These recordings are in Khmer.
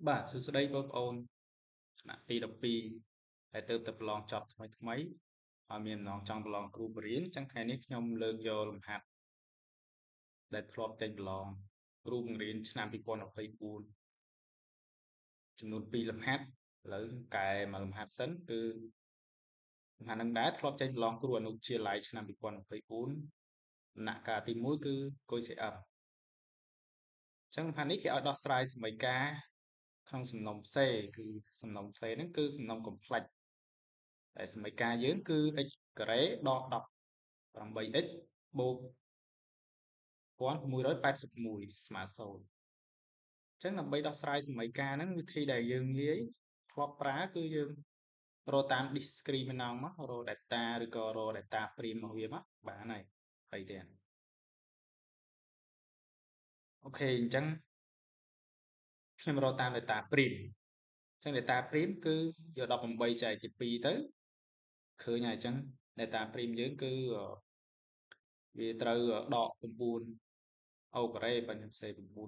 បាទសួស្តីបងប្អូនថ្នាក់ទី12ដែលទើបតែប្រឡងចប់ថ្មីថ្មីហើយមានម្ដងចង់ប្រឡងគ្រូបរិញ្ញាចឹងថ្ងៃនេះខ្ញុំលើកយកលំហាត់ដែលធ្លាប់ចេញប្រឡងគ្រូបង្រៀនឆ្នាំ2024ចំនួន2លំហាត់ឥឡូវកែមួយលំហាត់សិនគឺលំហាត់នឹងដែរធ្លាប់ចេញប្រឡងគ្រូអនុវិទ្យាល័យឆ្នាំ2024ដំណាក់កាលទី1គឺ QCM ចឹងលំហាត់នេះគេឲ្យដោះស្រាយសមីការក្នុងសំណុំ C គឺសំណុំ C ហ្នឹងគឺសំណុំ complex តែសមីការយើងគឺ x ការ៉េដក 18x បូក1181ស្មើ0អញ្ចឹងដើម្បីដោះស្រាយសមីការហ្នឹងវិធីដែលយើងងាយធ្លាប់ប្រើគឺយើងរកតាម discriminant មករក delta ឬក៏រក delta prime របស់វាមកបានហើយហើយទេអូខេអញ្ចឹងខ្ញុំរកតាម delta prime អញ្ចឹង delta prime គឺយក18ចែកជា2ទៅឃើញហើយអញ្ចឹង delta prime យើងគឺវាត្រូវដក9អូការ៉េបើខ្ញុំសេ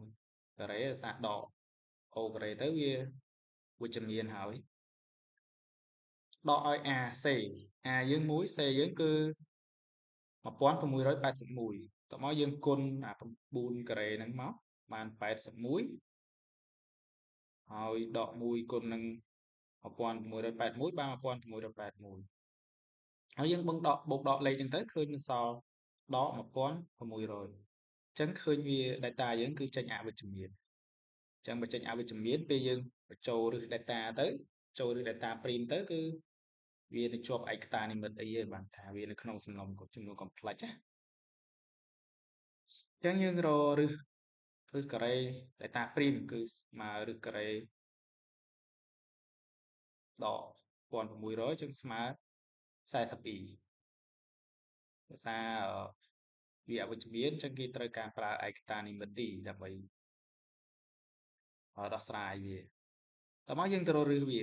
9ការ៉េអាសាដកអូការ៉េទៅវាវិជ្ជមានហើយដកឲ្យ AC A យើង1 C យើងគឺ1681តោះមកយើងគុណអា9ការ៉េហ្នឹងមកបាន81ហើយដក1គុណនឹង1681បាន1681ហើយយើងបឹងដកបូកដកលេខហ្នឹងទៅឃើញมันសល់ដក1600អញ្ចឹងឃើញវា data យើងគឺចេញអវិជ្ជមានអញ្ចឹងបើចេញអវិជ្ជមានពេលយើងបញ្ចូលឬ data ទៅចូលឬ data prime ទៅគឺវានៅជាប់ឯកតានិមិត្តអីឯងបានថាវានៅក្នុងសំណុំចំនួន complex ណាអញ្ចឹងយើងរកឬការ៉េ delta prime គឺស្មើឬការ៉េដក1600ចឹងស្មើ42ភាសាវាអវិជ្ជមានចឹងគេត្រូវការប្រើឯកតានិមិត្ត D ដើម្បីដោះស្រាយវាតោះមកយើងទៅរកឫសវា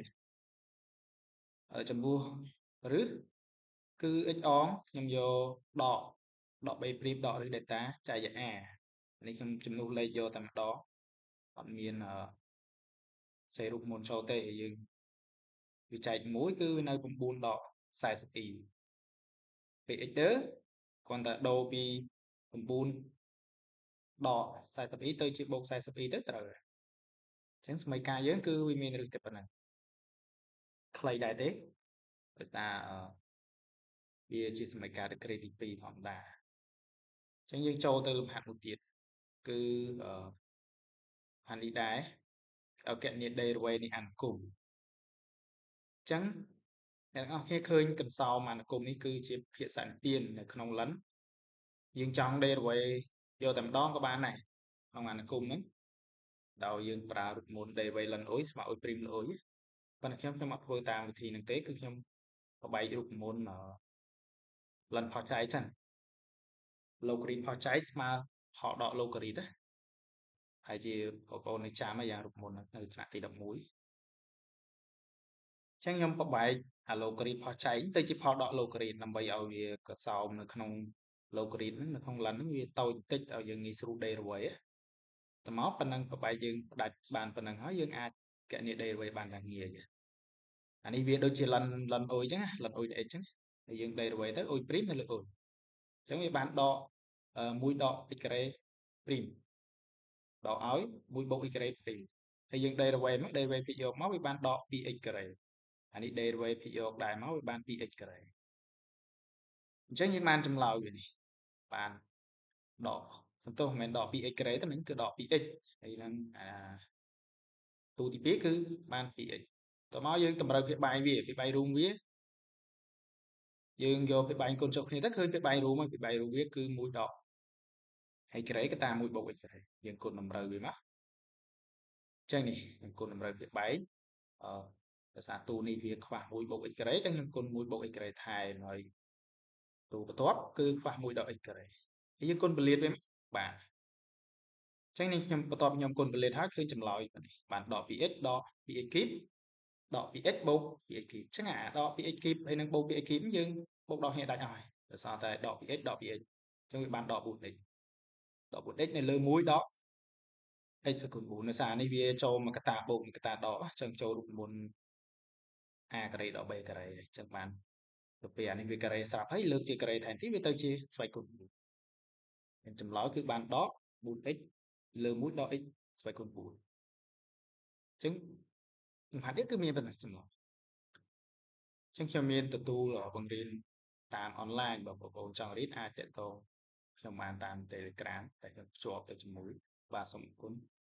ចំពោះឫសគឺ x អងខ្ញុំយកដកដក b' ដកឬ delta ចែកឲ្យ a នេះខ្ញុំជំនួសលេខយកតែម្ដងអត់មានសេរូបមន្តចូលទេយើងវាចែក1គឺវានៅ9ដក42ពេល x ទៅគ្រាន់តែដូរពី9ដក42ទៅជាបូក42ទៅត្រូវហើយអញ្ចឹងសមីការយើងគឺវាមានឫសតែប៉ុណ្ណឹងខ្លីដែរទេដោយសារវាជាសមីការដឺក្រេទី2ធម្មតាអញ្ចឹងយើងចូលទៅលំហាត់មួយទៀតគឺហាត់នេះដែរឲ្យកណនី derivative នៃអនុគមអញ្ចឹងអ្នកនរគ្នាឃើញកន្សោមអនុគមនេះគឺជាភាគសន្ទាននៅក្នុងលិនយើងចង់ derivative យកតែម្ដងក៏បានដែរក្នុងអនុគមហ្នឹងដោយយើងប្រើរូបមន្ត derivative លិនអុយស្មើអុយព្រីមលអុយប៉ុន្តែខ្ញុំអត់ធ្វើតាមវិធីហ្នឹងទេគឺខ្ញុំបបែករូបមន្តលិនផលចែកចឹង logarit ផលចែកស្មើផលដក logarit ណាហើយជាបងប្អូននៅចាំយ៉ាងរូបមន្តនៅថ្នាក់ទី11ចឹងខ្ញុំបបែកអា logarit ផលចែកទៅជាផលដក logarit ដើម្បីឲ្យវាកសោមនៅក្នុង logarit ហ្នឹងនៅក្នុងលិនហ្នឹងវាតូចបន្តិចឲ្យយើងងាយស្រួល derivative តមកប៉ុណ្ណឹងបបែកយើងផ្ដាច់បានប៉ុណ្ណឹងហើយយើងអាចកណនី derivative បានយ៉ាងងាយអានេះវាដូចជាលិនលិនអុយចឹងលិនអុយ x ចឹងហើយយើង derivative ទៅអុយព្រីមនៅលើអុយអញ្ចឹងវាបានដក1ដក x ការ៉េព្រីមដកឲ្យ1បូក x ការ៉េព្រីមហើយយើង derivative មក derivative ពីយកមកវាបានដក 2x ការ៉េអានេះ derivative ពីយកដែរមកវាបាន 2x ការ៉េអញ្ចឹងយើងបានចម្លើយវានេះបានដកសំទោសមិនមែនដក 2x ការ៉េទេហ្នឹងគឺដក 2x ហើយនឹងអាទូទី2គឺបាន 2x តមកយើងតម្រូវភាគបែងវាភាគបែងរួមវាយើងយកភាគបែងគុណចូលគ្នាទៅឃើញភាគបែងរួមហើយភាគបែងរួមវាគឺ1ដកហើយការ៉េក៏តាម1បូក x ការ៉េយើងគុណតម្រូវវាមកអញ្ចឹងនេះខ្ញុំគុណតម្រូវភាគបែងអឺដោយសារទូនេះវាខ្វះ1បូក x ការ៉េអញ្ចឹងខ្ញុំគុណ1បូក x ការ៉េថែមហើយទូបន្ទាប់គឺខ្វះ1ដក x ការ៉េហើយយើងគុណពលាតវាបាទអញ្ចឹងនេះខ្ញុំបន្ទាប់ខ្ញុំគុណពលាតហើយឃើញចម្លើយនេះបានដក 2x ដក 2x គីបដក 2x បូក 2x គីបអញ្ចឹងអាដក 2x គីបហើយនឹងបូក 2x គីបយើងបូកដកគ្នាដាច់អស់ហើយដោយសារតែដក 2x ដក 2x អញ្ចឹងវាបានដក 4x ដក 4x នៅលើ1ដក x ស្វ័យគុណ4នៅសារនេះវាចូលមកកតាបូកមកកតាដកអញ្ចឹងចូលរូបមន្ត a ការ៉េដល់ b ការ៉េអញ្ចឹងបានទៅពេលអានេះវាការ៉េស្រាប់ហើយលើកជាការ៉េថែមទៀតវាទៅជាស្វ័យគុណ4ចម្លើយគឺបានដក 4x លើ1ដល់ x ស្វ័យគុណ4អញ្ចឹងលំហាត់ទៀតគឺមានប៉ុណ្ណឹងចម្លើយអញ្ចឹងខ្ញុំមានទទួលបង្រៀនតាមអនឡាញបើបងប្អូនចង់រៀនអាចតាក់ទងខ្ញុំបានតាម Telegram តែខ្ញុំភ្ជាប់ទៅជាមួយបាទសូមអរគុណ។